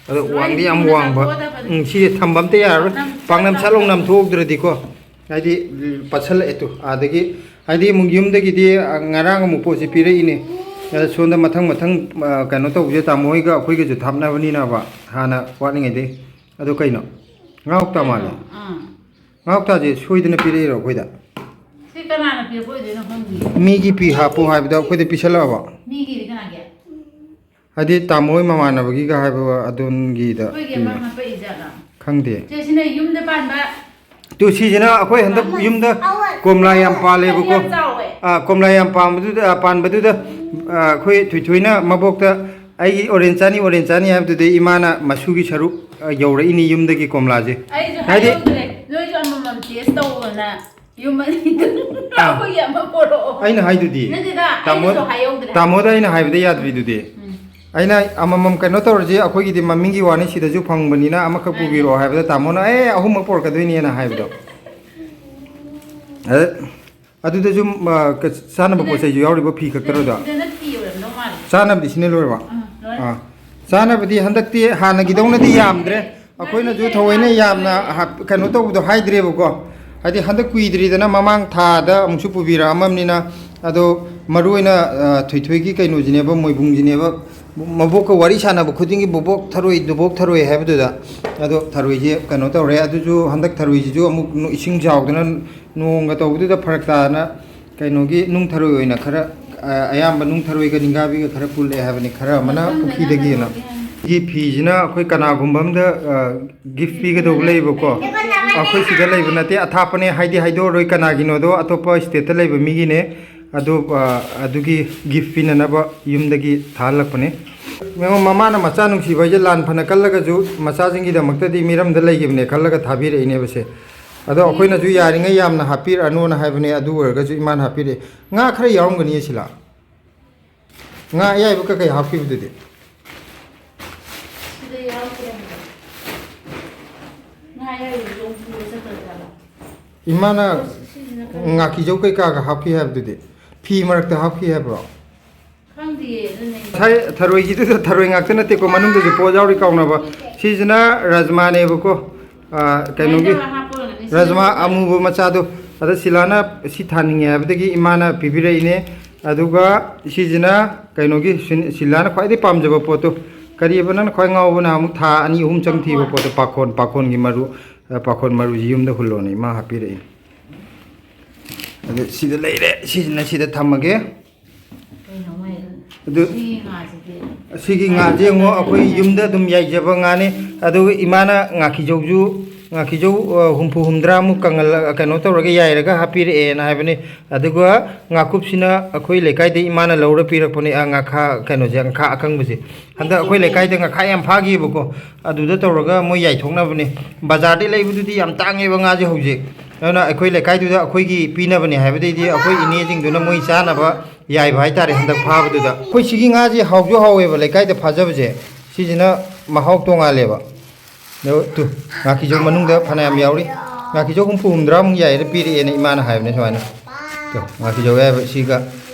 ꯑꯗꯣ ꯂꯣꯏ ꯋꯥꯡꯗꯤ ꯌꯥꯝ ꯊꯨꯅ ꯋꯥꯡꯕ꯫ ꯆꯥꯊꯣꯛꯀꯗꯕꯅꯤ꯫ ꯎꯝ, ꯁꯤꯁꯦ ꯊꯝꯕ ꯑꯝꯇ ꯌꯥꯔꯔꯣꯏ꯫ ꯄꯥꯛꯅꯝ ꯄꯥꯛꯅꯝ ꯁꯠ ꯂꯥꯎ ꯆꯥꯛ ꯅꯝꯊꯣꯛꯍꯧꯗ꯭ꯔꯗꯤꯀꯣ꯫ ꯍꯥꯏꯗꯤ, ꯄꯠꯁꯜꯂꯛꯑꯦ ꯇꯨ꯫ ꯑꯗꯒꯤ, ꯍꯥꯏꯗꯤ, ꯑꯃꯨꯛ ꯌꯨꯝꯗꯒꯤꯗꯤ, ꯑ, ꯉꯔꯥꯡ ꯑꯃꯨꯛ ꯄꯣꯠꯁꯤ ꯄꯤꯔꯛꯏꯅꯦ꯫ ꯑꯗ ꯁꯣꯝꯗ ꯃꯊꯪ ꯃꯊꯪ, ꯑ, ꯀꯩꯅꯣ ꯇꯧꯕꯁꯦ ꯇꯥꯃꯣ ꯍꯣꯏꯒ ꯑꯩꯈꯣꯏꯒꯁꯨ ꯊꯥꯞꯅꯕꯅꯤꯅꯕ, ꯍꯥꯟꯅ ꯋꯥꯠꯂꯤꯉꯩꯗꯩ꯫ ꯑꯗꯣ ꯀꯩꯅꯣ? ꯉꯥ ꯀꯧꯇꯥ ꯃꯥꯜꯂꯦ꯫ ꯑꯥ꯫ ꯉꯥ ꯀꯧꯇꯥꯁꯦ ꯁꯣꯏꯗꯅ ꯄꯤꯔꯛꯏꯔꯣ ꯑꯩꯈꯣꯏꯗ? ꯁꯤ ꯀꯅꯥꯅ ꯄꯤꯔꯛꯄ ꯑꯣꯏꯗꯣꯏꯅꯣ ꯈꯪꯗꯤꯌꯦ꯫ ꯃꯤꯒꯤ ꯄꯤ ꯍꯥꯞꯄꯨ ꯍꯥꯏꯕꯗ ꯑꯩꯈꯣꯏꯗ ꯄꯤꯁꯜꯂꯛꯑꯕ? ꯃꯤꯒꯤꯗꯤ ꯀꯅꯥꯒꯤ? ꯍꯥꯏꯗꯤ ꯇꯥꯃꯣ ꯍꯣꯏ ꯃꯃꯥꯟꯅꯕꯒꯤꯒ ꯍꯥꯏꯕ ꯑꯗꯣꯝꯒꯤꯗ ꯑꯩꯈꯣꯏꯒꯤ ꯑꯃ ꯄꯤꯕ꯫ ꯍꯥꯞꯄꯛꯏ ꯖꯥꯠꯂꯣ? ꯈꯪꯗꯦ꯫ ꯁꯦ, ꯁꯤꯅ ꯌꯨꯝꯗ ꯄꯥꯟꯕ꯫ ꯇꯨ, ꯁꯤꯁꯤꯅ ꯑꯩꯈꯣꯏ ꯍꯟꯗꯛ ꯌꯨꯝꯗ ꯀꯣꯝꯂꯥ ꯌꯥꯝ ꯄꯥꯜꯂꯦꯕꯀꯣ꯫ ꯌꯥꯝ ꯆꯥꯎꯋꯦ꯫ ꯑꯥ, ꯀꯣꯝꯂꯥ ꯌꯥꯝ ꯄꯥꯟꯕꯗꯨꯗ, ꯑꯥ, ꯄꯥꯟꯕꯗꯨꯗ, ꯑꯥ, ꯑꯩꯈꯣꯏ ꯊꯣꯏꯊꯣꯏꯅ ꯃꯕꯣꯛꯇ, "ꯑꯩꯒꯤ orange ꯆꯥꯅꯤ, orange ꯆꯥꯅꯤ" ꯍꯥꯏꯕꯗꯨꯗꯤ ꯏꯃꯥꯅ ꯃꯁꯨꯒꯤ ꯁꯔꯨꯛ, ꯑꯥ, ꯌꯧꯔꯛꯏꯅꯤ ꯌꯨꯝꯗꯒꯤ ꯀꯣꯝꯂꯥꯁꯦ꯫ ꯑꯩꯁꯨ ꯍꯥꯏꯗꯤ ꯍꯥꯏꯍꯧꯗ꯭ꯔꯦ꯫ ꯅꯣꯏꯁꯨ ꯑꯃꯃꯝ taste ꯇꯧꯑꯣꯅ꯫ ꯌꯨꯝ ꯑꯅꯤꯗꯨ꯫ ꯑꯥ꯫ ꯑꯩꯈꯣꯏꯒꯤ ꯑꯃ ꯄꯣꯔꯛꯑꯣ꯫ ꯑꯩꯅ ꯍꯥꯏꯗꯨꯗꯤ꯫ ꯅꯠꯇꯦꯗ, ꯇꯥꯃꯣ-, ꯑꯩꯅꯁꯨ ꯍꯥꯏꯍꯧꯗ꯭ꯔꯦ꯫ ꯇꯥꯃꯣꯗ ꯑꯩꯅ ꯍꯥꯏꯕꯗ ꯌꯥꯗ꯭ꯔꯤꯗꯨꯗꯤ꯫ ꯎꯝ꯫ ꯑꯩꯅ ꯑꯃꯃꯝ ꯀꯩꯅꯣ ꯇꯧꯔꯁꯤ, ꯑꯩꯈꯣꯏꯒꯤꯗꯤ ꯃꯃꯤꯡꯒꯤ ꯋꯥꯅꯤ, ꯁꯤꯗꯁꯨ ꯐꯪꯕꯅꯤꯅ ꯑꯃꯈꯛ ꯃꯥꯅꯦ꯫ ꯄꯨꯕꯤꯔꯛꯑꯣ ꯍꯥꯏꯕꯗ ꯇꯥꯃꯣꯅ, "ꯑꯦ, ꯑꯍꯨꯝꯃꯛ ꯄꯣꯔꯛꯀꯗꯣꯏꯅꯦꯅ" ꯍꯥꯏꯕꯗꯣ꯫ ꯑꯗ-, ꯑꯗꯨꯗꯁꯨ, ꯑ, ꯀ-, ꯆꯥꯅꯕ ꯁꯤꯗ-, ꯄꯣꯠ ꯆꯩꯁꯨ ꯌꯥꯎꯔꯤꯕ, ꯐꯤ ꯈꯛꯇꯔꯣ ꯑꯗꯣ? ꯁꯤꯗꯅ ꯐꯤ ꯑꯣꯏꯔꯝꯗꯧ ꯃꯥꯜꯂꯦ꯫ ꯆꯥꯅꯕꯗꯤ ꯁꯤꯅ ꯂꯣꯏꯔꯕ? ꯑꯥ, ꯂꯣꯏꯔꯦ꯫ ꯑꯥ꯫ ꯆꯥꯅꯕꯗꯤ ꯍꯟꯗꯛꯇꯤ ꯍꯥꯟꯅꯒꯤꯗꯧꯅꯗꯤ ꯌꯥꯝꯗ꯭ꯔꯦ꯫ ꯑꯩꯈꯣꯏꯅꯁꯨ ꯊꯑꯣꯏꯅ ꯌꯥꯝꯅ ꯍꯥꯞ- ꯀꯩꯅꯣ ꯇꯧꯕꯗꯣ ꯍꯥꯏꯗ꯭ꯔꯦꯕꯀꯣ, ꯍꯥꯏꯗꯤ ꯍꯟꯗꯛ ꯀꯨꯏꯗ꯭ꯔꯤꯗꯅ, ꯃꯃꯥꯡ ꯊꯥꯗ ꯑꯃꯨꯛꯁꯨ ꯄꯨꯕꯤꯔꯛꯑꯝꯃꯕꯅꯤꯅ꯫ ꯑꯗꯣ ꯃꯔꯨ ꯑꯣꯏꯅ, ꯑ, ꯊꯣꯏꯊꯣꯏꯒꯤ ꯀꯩꯅꯣꯁꯤꯅꯦꯕ, ꯃꯣꯏꯕꯨꯡꯁꯤꯅꯦꯕ, ꯃꯕꯣꯛꯀ ꯋꯥꯔꯤ ꯁꯥꯟꯅꯕ ꯈꯨꯗꯤꯡꯒꯤ "ꯕꯣꯕꯣꯛ ꯊꯔꯣꯏ, ꯕꯣꯕꯣꯛ ꯊꯔꯣꯏ" ꯍꯥꯏꯕꯗꯨꯗ꯫ ꯑꯗꯣ ꯊꯔꯣꯏꯁꯦ ꯀꯩꯅꯣ ꯇꯧꯔꯦ, ꯑꯗꯨꯁꯨ ꯍꯟꯗꯛ ꯊꯔꯣꯏꯁꯤꯁꯨ ꯑꯃꯨꯛ ꯅꯣ-, ꯏꯁꯤꯡ ꯆꯥꯎꯗꯅ, ꯅꯣꯡꯒ ꯇꯧꯕꯗꯨꯗ ꯐꯔꯛ ꯇꯥꯗꯅ ꯀꯩꯅꯣꯒꯤ ꯅꯨꯡ ꯊꯔꯣꯏ ꯑꯣꯏꯅ ꯈꯔ, ꯑ, ꯑꯌꯥꯝꯕ ꯅꯨꯡ ꯊꯔꯣꯏꯒ ꯅꯤꯡꯒꯥꯕꯤꯒ ꯈꯔ ꯄꯨꯜꯂꯛꯑꯦ ꯍꯥꯏꯕꯅꯤ, ꯈꯔ ꯑꯃꯅ ꯄꯨꯈ꯭ꯔꯤꯗꯒꯤꯅ꯫ ꯁꯤ ꯐꯤꯁꯤꯅ ꯑꯩꯈꯣꯏ ꯀꯅꯥꯒꯨꯝꯕ ꯑꯝꯗ, ꯑ, ꯒꯤꯐ ꯄꯤꯒꯗꯧꯕ ꯂꯩꯌꯦꯕꯀꯣ꯫ ꯑꯩꯈꯣꯏ ꯁꯤꯗ ꯂꯩꯕ ꯅꯠꯇꯦ, ꯑꯊꯥꯞꯄꯅꯦ, ꯍꯥꯏꯗꯤ ꯍꯥꯏꯗꯣꯛꯑꯔꯣꯏ ꯀꯅꯥꯒꯤꯅꯣꯗꯣ, ꯑꯇꯣꯞꯄ ꯁ꯭ꯇꯦꯠꯇ ꯂꯩꯕ ꯃꯤꯒꯤꯅꯦ꯫ ꯑꯗꯨ, ꯑ, ꯑꯗꯨꯒꯤ ꯒꯤꯐ ꯄꯤꯅꯅꯕ ꯌꯨꯝꯗꯒꯤ ꯊꯥꯍꯜꯂꯛꯄꯅꯦ꯫ ꯌꯦꯡꯉꯣ, ꯃꯃꯥꯅ ꯃꯆꯥ ꯅꯨꯡꯁꯤꯕ ꯍꯥꯏꯁꯦ, ꯂꯥꯟ ꯐꯅ ꯀꯜꯂꯒꯁꯨ ꯃꯆꯥꯁꯤꯡꯒꯤꯗꯃꯛꯇꯗꯤ ꯃꯤꯔꯝꯗ ꯂꯩꯈꯤꯕꯅꯦ ꯈꯜꯂꯒ ꯊꯥꯕꯤꯔꯛꯏꯅꯦꯕ ꯁꯦ꯫ ꯑꯗꯣ ꯑꯩꯈꯣꯏꯅꯁꯨ ꯌꯥꯔꯤꯉꯩ ꯌꯥꯝꯅ ꯍꯥꯞꯄꯤꯔꯛꯑꯅꯣꯅ ꯍꯥꯏꯕꯅꯦ, ꯑꯗꯨ ꯑꯣꯏꯔꯒꯁꯨ ꯏꯃꯥꯅ ꯍꯥꯞꯄꯤꯔꯛꯑꯦ꯫ ꯉꯥ ꯈꯔ ꯌꯥꯎꯔꯝꯒꯅꯤ ꯁꯤꯂꯥ꯫ ꯉꯥ ꯑꯌꯥꯏꯕ ꯀꯩꯀꯩ ꯍꯥꯞꯈꯤꯕꯗꯨꯗꯤ? ꯁꯤꯗ ꯌꯥꯎꯗꯦ ꯍꯥꯏꯕ꯫ ꯉꯥ ꯑꯌꯥꯏꯕꯗꯨꯁꯨ ꯑꯃꯨꯛ ꯄꯨꯔ ꯆꯠꯈ꯭ꯔꯖꯥꯠꯂꯣ? ꯏꯃꯥꯅ ꯁꯤꯁꯤꯅ ꯀꯔꯤ? ꯉꯥꯀꯤꯖꯧ ꯀꯩꯀꯥꯒ ꯍꯥꯞꯈꯤ ꯍꯥꯏꯕꯗꯨꯗꯤ? ꯐꯤ ꯃꯔꯛꯇ ꯍꯥꯞꯈꯤ ꯍꯥꯏꯕ꯭ꯔꯣ? ꯈꯪꯗꯤꯌꯦ, ꯑꯗꯨꯅꯦ꯫ ꯉꯁꯥꯏ ꯊꯔꯣꯏꯒꯤꯗꯨꯗ ꯊꯔꯣꯏ ꯉꯥꯛꯇ ꯅꯠꯇꯦꯀꯣ, ꯃꯅꯨꯡꯗꯁꯨ ꯄꯣꯠ ꯌꯥꯎꯔꯤ ꯀꯥꯎꯅꯕ꯫ ꯁꯤꯁꯤꯅ ꯔꯖꯃꯥꯅꯦꯕꯀꯣ꯫ ꯑ, ꯀꯩꯅꯣꯒꯤ ꯍꯥꯏꯅꯕ ꯍꯥꯞꯄ ꯑꯣꯏꯔꯝꯒꯅꯤ ꯔꯖꯃꯥ ꯁꯤꯁꯤꯅ꯫ ꯑꯃꯨꯕ ꯃꯆꯥꯗꯣ꯫ ꯑꯗ ꯁꯤꯂꯥꯅ ꯁꯤ ꯊꯥꯅꯤꯡꯉꯦ ꯍꯥꯏꯕꯗꯒꯤ ꯏꯃꯥꯅ ꯄꯤꯕꯤꯔꯛꯏꯅꯦ꯫ ꯑꯗꯨꯒ ꯁꯤꯁꯤꯅ ꯀꯩꯅꯣꯒꯤ ꯁꯤꯟ-, ꯁꯤꯂꯥꯅ ꯈ꯭ꯋꯥꯏꯗꯒꯤ ꯄꯥꯝꯖꯕ ꯄꯣꯠꯇꯣ꯫ ꯀꯔꯤꯑꯕ ꯅꯪꯅ ꯈ꯭ꯋꯥꯏ ꯉꯥꯎꯕ, ꯅꯍꯥꯟꯃꯨꯛ ꯊꯥ ꯑꯅꯤ ꯑꯍꯨꯝ ꯆꯪ ꯊꯤꯕ ꯄꯣꯠꯇꯣ? ꯄꯥꯈꯣꯟ, ꯄꯥꯈꯣꯟꯒꯤ ꯃꯔꯨ, ꯑ, ꯄꯥꯈꯣꯟ ꯃꯔꯨꯁꯤ ꯌꯨꯝꯗ ꯍꯨꯜꯂꯣꯅ ꯏꯃꯥ ꯍꯥꯞꯄꯤꯔꯛꯏ꯫ ꯑꯗꯨ ꯁꯤꯗ ꯂꯩꯔꯦ, ꯁꯤꯁꯤꯅ ꯁꯤꯗ ꯊꯝꯃꯒꯦ꯫ ꯀꯩꯅꯣ ꯃꯥꯏꯗꯣ? ꯑꯗꯨ ꯁꯤ ꯉꯥꯁꯤꯗꯤ꯫ ꯑꯁꯤꯒꯤ ꯉꯥꯁꯦ ꯌꯦꯡꯉꯣ, ꯑꯩꯈꯣꯏ ꯌꯨꯝꯗ ꯑꯗꯨꯝ ꯌꯥꯏꯖꯕ ꯉꯥꯅꯤ꯫ ꯑꯗꯨꯒ ꯏꯃꯥꯅ ꯉꯥꯀꯤꯖꯧꯁꯨ, ꯉꯥꯀꯤꯖꯧ, ꯑ, ꯍꯨꯝꯐꯨ ꯍꯨꯝꯗ꯭ꯔꯥꯃꯨꯛ ꯀꯪꯍꯜꯂ-, ꯀꯩꯅꯣ ꯇꯧꯔꯒ ꯌꯥꯏꯔꯒ ꯍꯥꯞꯄꯤꯔꯛꯑꯦꯅ ꯍꯥꯏꯕꯅꯤ꯫ ꯑꯗꯨꯒ ꯉꯥꯀꯨꯞꯁꯤꯅ ꯑꯩꯈꯣꯏ ꯂꯩꯀꯥꯏꯗ ꯏꯃꯥꯅ ꯂꯧꯔ ꯄꯤꯔꯛꯄꯅꯦ, ꯑ, ꯉꯥꯈꯥ ꯀꯩꯅꯣꯁꯦ, ꯉꯥꯈꯥ ꯑꯀꯪꯕꯁꯦ꯫ ꯍꯟꯗꯛ ꯑꯩꯈꯣꯏ ꯂꯩꯀꯥꯏꯗ ꯉꯥꯈꯥ ꯌꯥꯝ ꯐꯥꯈꯤꯕꯀꯣ, ꯑꯗꯨꯗ ꯇꯧꯔꯒ ꯃꯣꯏ ꯌꯥꯏꯊꯣꯛꯅꯕꯅꯦ꯫ ꯕꯖꯥꯔꯗꯩ ꯂꯩꯕꯗꯨꯗꯤ ꯌꯥꯝ ꯇꯥꯡꯉꯦꯕ ꯉꯥꯁꯦ ꯍꯧꯖꯤꯛ꯫ ꯑꯗꯨꯅ ꯑꯩꯈꯣꯏ ꯂꯩꯀꯥꯏꯗꯨꯗ ꯑꯩꯈꯣꯏꯒꯤ ꯄꯤꯅꯕꯅꯦ, ꯍꯥꯏꯕꯗꯩꯗꯤ ꯑꯩꯈꯣꯏ ꯏꯅꯦꯁꯤꯡꯗꯨꯅ ꯃꯣꯏ ꯆꯥꯅꯕ ꯌꯥꯏꯕ ꯍꯥꯏꯇꯥꯔꯦ ꯍꯟꯗꯛ ꯐꯥꯕꯗꯨꯗ꯫ ꯑꯩꯈꯣꯏ ꯁꯤꯒꯤ ꯉꯥꯁꯦ ꯍꯥꯎꯁꯨ ꯍꯥꯎꯋꯦꯕ, ꯂꯩꯀꯥꯏꯗ ꯐꯥꯖꯕꯁꯦ, ꯁꯤꯁꯤꯅ ꯃꯍꯥꯎ ꯇꯣꯡꯉꯥꯜꯂꯦꯕ꯫ ꯑꯗꯣ ꯇꯨ, ꯉꯥꯀꯤꯖꯧ ꯃꯅꯨꯡꯗ ꯐꯅꯌꯥꯝ ꯌꯥꯎꯔꯤ꯫ ꯉꯥꯀꯤꯖꯧ ꯍꯨꯝꯐꯨ ꯍꯨꯝꯗ꯭ꯔꯥꯃꯨꯛ ꯌꯥꯏꯔ ꯄꯤꯔꯛꯑꯦꯅ ꯏꯃꯥꯅ ꯍꯥꯏꯕꯅꯦ ꯁꯨꯃꯥꯏꯅ꯫ ꯇꯨ, ꯉꯥꯀꯤꯖꯧ ꯌꯥꯏꯕ ꯁꯤꯒ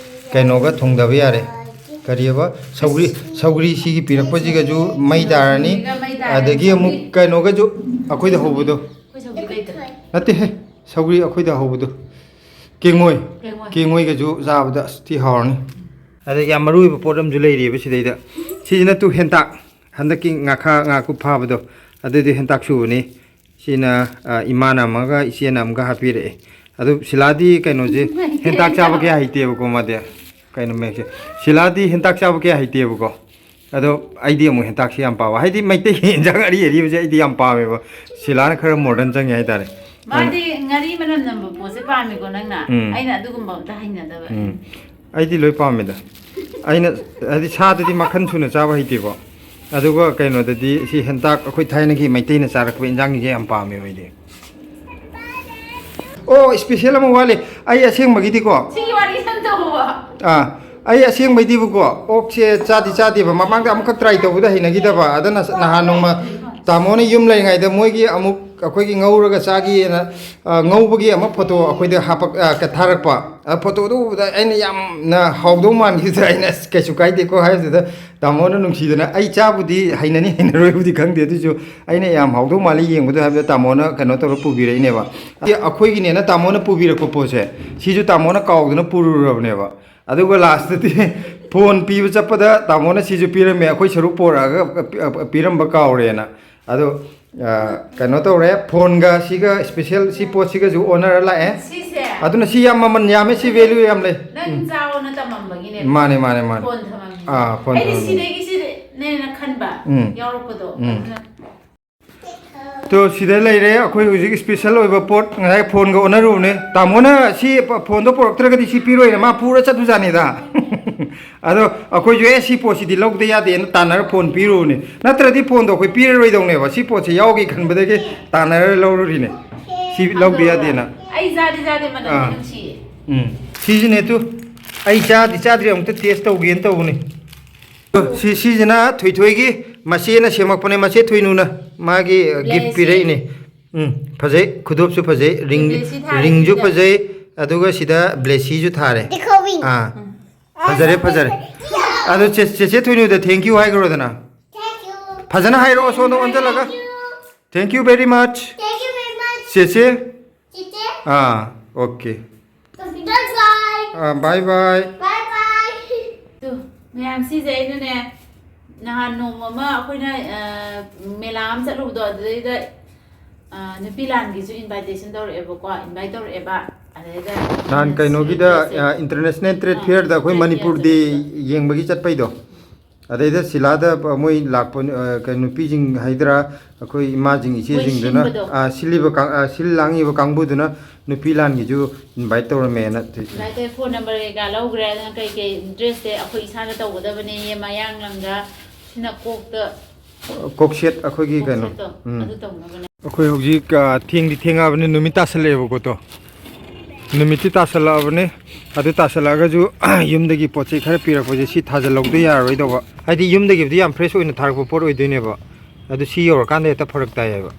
ꯀꯩꯅꯣꯒ ꯊꯣꯡꯗꯕ ꯌꯥꯔꯦ꯫ ꯀꯔꯤꯑꯕ? ꯁꯧꯒ꯭ꯔꯤ, ꯁꯧꯒ꯭ꯔꯤ ꯁꯤꯒꯤ ꯄꯤꯔꯛꯄꯁꯤꯒꯁꯨ ꯃꯩ ꯇꯥꯔꯅꯤ꯫ ꯁꯧꯒ꯭ꯔꯤꯒ ꯃꯩ ꯇꯥꯔꯅꯤ꯫ ꯑꯗꯒꯤ ꯑꯃꯨꯛ ꯀꯩꯅꯣꯒꯁꯨ ꯑꯩꯈꯣꯏꯗ ꯍꯧꯕꯗꯣ꯫ ꯑꯩꯈꯣꯏ ꯁꯧꯒ꯭ꯔꯤ ꯂꯩꯇ꯭ꯔꯦ꯫ ꯅꯠꯇꯦꯍꯦ, ꯁꯧꯒ꯭ꯔꯤ ꯑꯩꯈꯣꯏꯗ ꯍꯧꯕꯗꯣ꯫ ꯀꯦꯡꯉꯣꯏ꯫ ꯀꯦꯡꯉꯣꯏ꯫ ꯀꯦꯡꯉꯣꯏꯒꯁꯨ ꯆꯥꯕꯗ ꯑꯁ ꯊꯤ ꯍꯥꯎꯔꯅꯤ꯫ ꯑꯗꯒꯤ ꯌꯥꯝ ꯃꯔꯨ ꯑꯣꯏꯕ ꯄꯣꯠ ꯑꯃꯁꯨ ꯂꯩꯔꯤꯑꯕ ꯁꯤꯗꯩꯗ꯫ ꯁꯤꯁꯤꯅ ꯇꯨ ꯍꯦꯟꯇꯥꯛ꯫ ꯍꯟꯗꯛꯀꯤ ꯉꯥꯈꯥ ꯉꯥꯀꯨꯞ ꯐꯥꯕꯗꯣ꯫ ꯑꯗꯨꯗꯤ ꯍꯦꯟꯇꯥꯛ ꯁꯨꯕꯅꯤ꯫ ꯁꯤꯅ, ꯑ, ꯏꯃꯥꯅ ꯑꯃꯒ ꯏꯆꯦꯅ ꯑꯃꯒ ꯍꯥꯞꯄꯤꯔꯛꯑꯦ꯫ ꯑꯗꯨ ꯁꯤꯂꯥꯗꯤ ꯀꯩꯅꯣꯁꯦ ꯍꯦꯟꯇꯥꯛ ꯆꯥꯕ ꯀꯌꯥ ꯍꯩꯇꯦꯕꯀꯣ ꯃꯥꯗꯤ꯫ ꯀꯩꯅꯣ ꯃꯌꯦꯛꯁꯦ꯫ ꯁꯤꯂꯥꯗꯤ ꯍꯦꯟꯇꯥꯛ ꯆꯥꯕ ꯀꯌꯥ ꯍꯩꯇꯦꯕꯀꯣ꯫ ꯑꯗꯣ ꯑꯩꯗꯤ ꯑꯃꯨꯛ ꯍꯦꯟꯇꯥꯛꯁꯦ ꯌꯥꯝ ꯄꯥꯝꯕ꯫ ꯍꯥꯏꯗꯤ ꯃꯩꯇꯩꯒꯤ ꯍꯦꯟꯖꯥꯡ ꯑꯔꯤ ꯑꯔꯤꯕꯁꯦ ꯑꯩꯗꯤ ꯌꯥꯝ ꯄꯥꯝꯃꯦꯕ꯫ ꯁꯤꯂꯥꯅ ꯈꯔ modern ꯆꯪꯉꯦ ꯍꯥꯏꯇꯥꯔꯦ꯫ ꯃꯥꯗꯤ ꯉꯥꯔꯤ ꯃꯅꯝ ꯅꯝꯕ ꯄꯣꯠꯁꯦ ꯄꯥꯝꯃꯤꯀꯣ ꯅꯪꯅ? ꯎꯝ꯫ ꯑꯩꯅ ꯑꯗꯨꯒꯨꯝꯕ ꯑꯝꯇ ꯍꯩꯅꯗꯕ꯫ ꯎꯝ꯫ ꯑꯩꯗꯤ ꯂꯣꯏ ꯄꯥꯝꯃꯦꯗ꯫ ꯑꯩꯅ, ꯍꯥꯏꯗꯤ ꯁꯥꯗꯗꯤ ꯃꯈꯟ ꯁꯨꯅ ꯆꯥꯕ ꯍꯩꯇꯦꯀꯣ꯫ ꯑꯗꯨꯒ ꯀꯩꯅꯣꯗꯗꯤ ꯁꯤ ꯍꯦꯟꯇꯥꯛ ꯑꯩꯈꯣꯏ ꯊꯥꯏꯅꯒꯤ ꯃꯩꯇꯩꯅ ꯆꯥꯔꯛꯄ ꯏꯟꯖꯥꯡꯁꯤꯡꯁꯦ ꯌꯥꯝ ꯄꯥꯝꯃꯦꯕ ꯑꯩꯗꯤ꯫ ꯑꯣ, special ꯑꯃ ꯋꯥꯠꯂꯤ꯫ ꯑꯩ ꯑꯁꯦꯡꯕꯒꯤꯗꯤꯀꯣ꯫ ꯁꯤꯒꯤ ꯋꯥꯔꯤ ꯁꯟꯇꯣꯛꯑꯣꯕ꯫ ꯑꯥ, ꯑꯩ ꯑꯁꯦꯡꯕꯩꯗꯤꯕꯀꯣ, ꯑꯣꯛꯁꯦ ꯆꯥꯗꯤ ꯆꯥꯗꯦꯕ꯫ ꯃꯃꯥꯡꯗ ꯑꯃꯨꯛꯈꯛ try ꯇꯧꯕꯗ ꯍꯩꯅꯈꯤꯗꯕ꯫ ꯑꯗꯨꯅ ꯅꯍꯥꯟ ꯅꯣꯡꯃ ꯇꯥꯃꯣꯅ ꯌꯨꯝ ꯂꯩꯔꯤꯉꯩꯗ ꯃꯣꯏꯒꯤ ꯑꯃꯨꯛ ꯑꯩꯈꯣꯏꯒꯤ ꯉꯧꯔꯒ ꯆꯥꯒꯦꯅ, ꯑ, ꯉꯧꯕꯒꯤ ꯑꯃ photo ꯑꯩꯈꯣꯏꯗ ꯍꯥꯄꯛ-, ꯑ, ꯊꯥꯔꯛꯄ꯫ ꯑ, photoꯗꯨ ꯎꯕꯗ ꯑꯩꯅ ꯌꯥꯝꯅ ꯍꯥꯎꯗꯧ ꯃꯥꯟꯈꯤꯗ꯭ꯔꯥ, ꯑꯩꯅ "ꯑꯁ, ꯀꯩꯁꯨ ꯀꯥꯏꯗꯦꯀꯣ" ꯍꯥꯏꯕꯗꯨꯗ, ꯇꯥꯃꯣꯅ ꯅꯨꯡꯁꯤꯗꯅ, ꯑꯩ ꯆꯥꯕꯨꯗꯤ ꯍꯩꯅꯅꯤ ꯍꯩꯅꯔꯣꯏꯕꯨꯗꯤ ꯈꯪꯗꯦ, ꯑꯗꯨꯏꯁꯨ ꯑꯩꯅ ꯌꯥꯝ ꯍꯥꯎꯗꯧ ꯃꯥꯜꯂꯤ ꯌꯦꯡꯕꯗꯣ ꯍꯥꯏꯕꯗ ꯇꯥꯃꯣꯅ ꯀꯩꯅꯣ ꯇꯧꯔ ꯄꯨꯕꯤꯔꯛꯏꯅꯦꯕ꯫ ꯑꯩꯈꯣꯏꯒꯤꯅꯦꯅ ꯇꯥꯃꯣꯅ ꯄꯨꯕꯤꯔꯛꯄ ꯄꯣꯠꯁꯦ, ꯁꯤꯁꯨ ꯇꯥꯃꯣꯅ ꯀꯥꯎꯗꯅ ꯄꯨꯔꯨꯔꯕꯅꯦꯕ꯫ ꯑꯗꯨꯒ lastꯇꯗꯤ phone ꯄꯤꯕ ꯆꯠꯄꯗ ꯇꯥꯃꯣꯅ ꯁꯤꯁꯨ ꯄꯤꯔꯝꯃꯦ, ꯑꯩꯈꯣꯏ ꯁꯔꯨꯛ ꯄꯣꯔꯛꯑꯒ ꯄꯤ-, ꯄꯤꯔꯝꯕ ꯀꯥꯎꯔꯦꯅ꯫ ꯑꯗꯣ, ꯑ, ꯀꯩꯅꯣ ꯇꯧꯔꯦ, phoneꯒ ꯁꯤꯒ special ꯁꯤ ꯄꯣꯠꯁꯤꯒꯁꯨ ꯑꯣꯟꯅꯔ ꯂꯥꯛꯑꯦ꯫ ꯁꯤꯁꯦ? ꯑꯗꯨꯅ ꯁꯤ ꯌꯥꯝ ꯃꯃꯜ ꯌꯥꯝꯃꯦ, ꯁꯤ value ꯌꯥꯝ ꯂꯩ꯫ ꯅꯪ ꯎꯝ꯫ ꯆꯥꯎꯅ ꯇꯝꯃꯝꯕꯒꯤꯅꯦ꯫ ꯃꯥꯅꯦ, ꯃꯥꯅꯦ, ꯃꯥꯅꯦ꯫ Phone ꯊꯝꯃꯝꯃꯤꯅꯦ꯫ ꯑꯥ, phone ꯑꯩꯗꯤ ꯊꯝꯃꯝꯃꯤꯅꯦ꯫ ꯁꯤꯗꯒꯤ ꯁꯤꯅꯦꯅ ꯈꯟꯕ ꯎꯝ꯫ ꯌꯥꯎꯔꯛꯄꯗꯣ꯫ ꯎꯝ꯫ ꯑꯗꯨꯅ ꯇꯣ, ꯁꯤꯗ ꯂꯩꯔꯦ ꯑꯩꯈꯣꯏ ꯍꯧꯖꯤꯛ special ꯑꯣꯏꯕ ꯄꯣꯠ, ꯉꯁꯥꯏ phoneꯒ ꯑꯣꯟꯅꯔꯨꯕꯅꯦ꯫ ꯇꯥꯃꯣꯅ ꯁꯤ ꯄ-, phoneꯗꯣ ꯄꯨꯔꯛꯇ꯭ꯔꯒꯗꯤ ꯁꯤ ꯄꯤꯔꯣꯏꯅ ꯃꯥ ꯄꯨꯔ ꯆꯠꯄꯖꯥꯠꯅꯤꯗ꯫ ꯑꯗꯣ ꯑꯩꯈꯣꯏꯁꯨ, "ꯑꯦ, ꯁꯤ ꯄꯣꯠꯁꯤꯗꯤ ꯂꯧꯗ ꯌꯥꯗꯦꯅ" ꯇꯥꯟꯅꯔ phone ꯄꯤꯔꯨꯕꯅꯦ꯫ ꯅꯠꯇ꯭ꯔꯗꯤ phoneꯗꯣ ꯑꯩꯈꯣꯏ ꯄꯤꯔꯔꯣꯏꯗꯧꯅꯦꯕ꯫ ꯁꯤ ꯄꯣꯠꯁꯦ ꯌꯥꯎꯒꯦ ꯈꯟꯕꯗꯒꯤ ꯇꯥꯟꯅꯔ ꯂꯧꯔꯨꯔꯤꯅꯦ꯫ ꯁꯤ ꯂꯧꯗ ꯌꯥꯗꯦꯅ꯫ ꯑꯩ ꯆꯥꯗꯤ ꯆꯥꯗꯦ, ꯃꯅꯝꯗꯤ ꯑꯥ꯫ ꯅꯨꯡꯁꯤꯌꯦ꯫ ꯎꯝ꯫ ꯁꯤꯁꯤꯅꯦ ꯇꯨ꯫ ꯑꯩ ꯆꯥꯗꯤ ꯆꯥꯗ꯭ꯔꯤ, ꯑꯃꯨꯛꯇ taste ꯇꯧꯒꯦꯅ ꯇꯧꯕꯅꯦ꯫ ꯁꯤ, ꯁꯤꯁꯤꯅ ꯊꯣꯏꯊꯣꯏꯒꯤ ꯃꯆꯦꯅ ꯁꯦꯝꯃꯛꯄꯅꯦ, ꯃꯆꯦ ꯊꯣꯏꯅꯨꯅ꯫ ꯃꯥꯒꯤ, ꯑ, gift ꯕ꯭ꯂꯦꯁꯤ꯫ ꯄꯤꯔꯛꯏꯅꯦ꯫ ꯎꯝ, ꯐꯖꯩ, ꯈꯨꯗꯣꯞꯁꯨ ꯐꯖꯩ, ring, ꯕ꯭ꯂꯦꯁꯤ ꯊꯥꯔꯦ ringꯁꯨ ꯁꯤꯗ꯫ ꯐꯖꯩ, ꯑꯗꯨꯒ ꯁꯤꯗ ꯕ꯭ꯂꯦꯁꯤꯁꯨ ꯊꯥꯔꯦ꯫ ꯗꯤꯈꯣꯕꯤ꯫ ꯑꯥ, ꯐꯖꯔꯦ, ꯐꯖꯔꯦ꯫ ꯑꯗꯣ ꯆꯦ- ꯆꯦꯆꯦ ꯊꯣꯏꯅꯨꯗ thank you ꯍꯥꯏꯈ꯭ꯔꯣꯗꯅ꯫ Thank you. ꯐꯖꯅ ꯍꯥꯏꯔꯛꯑꯣ, ꯁꯣꯝꯗ ꯑꯣꯟꯁꯤꯜꯂꯒ꯫ Thank you very much. Thank you very much. ꯆꯦꯆꯦ꯫ ꯆꯦꯆꯦ. ꯑꯥ, okay. Bye bye. ꯑꯥ, bye bye. Bye bye. ꯑꯗꯨ ꯃꯌꯥꯝ, ꯁꯤꯁꯦ ꯑꯩꯅꯅꯦ, ꯅꯍꯥꯟ ꯅꯣꯡꯃ ꯑꯃ ꯑꯩꯈꯣꯏꯅ ꯑ, ꯃꯦꯂꯥ ꯑꯃ ꯆꯠꯂꯨꯕꯗꯣ, ꯑꯗꯨꯗꯩꯗ ꯑ, ꯅꯨꯄꯤ ꯂꯥꯟꯒꯤꯁꯨ invitation ꯇꯧꯔꯛꯑꯦꯕꯀꯣ, invite ꯇꯧꯔꯛꯑꯦꯕ꯫ ꯑꯗꯩꯗ ꯅꯍꯥꯟ ꯑꯩꯅ ꯀꯩꯅꯣꯒꯤꯗ dress ꯁꯦ- ꯑ, International Trade ꯑꯥ, Fair ꯗ ꯑꯩꯈꯣꯏ Trade Fair ꯃꯅꯤꯄꯨꯔꯗꯤ ꯆꯠꯄꯗ꯫ ꯌꯦꯡꯕꯒꯤ ꯆꯠꯄꯩꯗꯣ, ꯑꯗꯩꯗ ꯁꯤꯂꯥꯗ ꯃꯣꯏ ꯂꯥꯛꯄ ꯑ, ꯀꯩꯅꯣ, ꯅꯨꯄꯤꯁꯤꯡ ꯍꯥꯏꯗꯔꯥ, ꯑꯩꯈꯣꯏ ꯏꯃꯥꯁꯤꯡ ꯏꯆꯦꯁꯤꯡꯗꯨꯅ ꯁꯤꯟꯕꯗꯣ꯫ ꯑ, ꯁꯤꯜꯂꯤꯕ ꯀꯥꯡ- ꯑ, ꯁꯤꯜ ꯂꯥꯡꯉꯤꯕ ꯀꯥꯡꯕꯨꯗꯨꯅ ꯅꯨꯄꯤ ꯂꯥꯟꯒꯤꯁꯨ invite ꯇꯧꯔꯝꯃꯦꯅ꯫ Invite ꯇꯧꯔꯦ, phone number ꯀꯩꯀꯥ ꯂꯧꯈ꯭ꯔꯦ꯫ ꯑꯗꯨꯅ ꯀꯩꯀꯩ dress ꯁꯦ ꯑꯩꯈꯣꯏ ꯏꯁꯥꯅ ꯇꯧꯒꯗꯕꯅꯦꯌꯦ, ꯃꯌꯥꯡ ꯂꯝꯗ꯫ ꯁꯤꯅ ꯀꯣꯛꯇ ꯀꯣꯛꯁꯦꯠ ꯑꯩꯈꯣꯏꯒꯤ ꯀꯩꯅꯣ꯫ ꯀꯣꯛꯁꯦꯠꯇꯣ ꯎꯝ꯫ ꯑꯗꯨ ꯇꯧꯅꯕꯅꯦ꯫ ꯑꯩꯈꯣꯏ ꯍꯧꯖꯤꯛ ꯑ, ꯊꯦꯡꯗꯤ ꯊꯦꯡꯉꯛꯑꯕꯅꯤ, ꯅꯨꯃꯤꯠ ꯇꯥꯁꯜꯂꯛꯑꯦꯕꯀꯣ꯫ ꯇꯣ, ꯅꯨꯃꯤꯠꯇꯤ ꯇꯥꯁꯜꯂꯛꯑꯕꯅꯤ꯫ ꯑꯗꯨ ꯇꯥꯁꯜꯂꯛꯑꯒꯁꯨ ꯌꯨꯝꯗꯒꯤ ꯄꯣꯠ ꯆꯩ ꯈꯔ ꯄꯤꯔꯛꯄꯁꯦ ꯁꯤ ꯊꯥꯖꯤꯜꯍꯧꯗ ꯌꯥꯔꯔꯣꯏꯗꯧꯕ꯫ ꯍꯥꯏꯗꯤ ꯌꯨꯝꯗꯒꯤꯕꯨꯗꯤ ꯌꯥꯝ fresh ꯑꯣꯏꯅ ꯊꯥꯔꯛꯄ ꯄꯣꯠ ꯑꯣꯏꯗꯣꯏꯅꯦꯕ, ꯑꯗꯨ ꯁꯤ ꯌꯧꯔꯀꯥꯟꯗ ꯍꯦꯛꯇ ꯐꯔꯛ ꯇꯥꯏꯌꯦꯕ꯫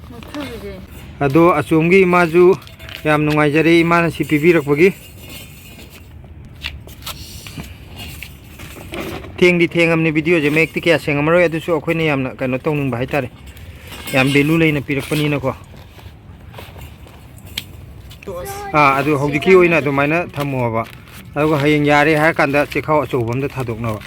ꯑꯗꯣ ꯑꯆꯣꯝꯒꯤ ꯏꯃꯥꯁꯨ ꯌꯥꯝ ꯅꯨꯡꯉꯥꯏꯖꯔꯦ, ꯏꯃꯥꯅ ꯁꯤ ꯄꯤꯕꯤꯔꯛꯄꯒꯤ꯫ ꯊꯦꯡꯗꯤ ꯊꯦꯡꯉꯝꯅꯤ, video ꯁꯦ ꯃꯌꯦꯛꯇꯤ ꯀꯌꯥ ꯁꯦꯡꯉꯝꯃꯔꯣꯏ, ꯑꯗꯨꯁꯨ ꯑꯩꯈꯣꯏꯅ ꯌꯥꯝꯅ ꯀꯩꯅꯣ ꯇꯧꯅꯤꯡꯕ ꯍꯥꯏꯇꯥꯔꯦ, ꯌꯥꯝ value ꯂꯩꯅ ꯄꯤꯔꯛꯄꯅꯤꯅꯀꯣ꯫ ꯑꯥ, ꯑꯗꯨ ꯍꯧꯖꯤꯛꯀꯤ ꯑꯣꯏꯅ ꯑꯗꯨꯃꯥꯏꯅ ꯊꯝꯃꯣꯕ, ꯑꯗꯨꯒ ꯍꯌꯦꯡ ꯌꯥꯔꯦ ꯍꯥꯏꯔ ꯀꯥꯟꯗ ꯆꯦꯈꯥꯎ ꯑꯆꯧꯕ ꯑꯝꯗ ꯊꯥꯗꯣꯛꯅꯕ꯫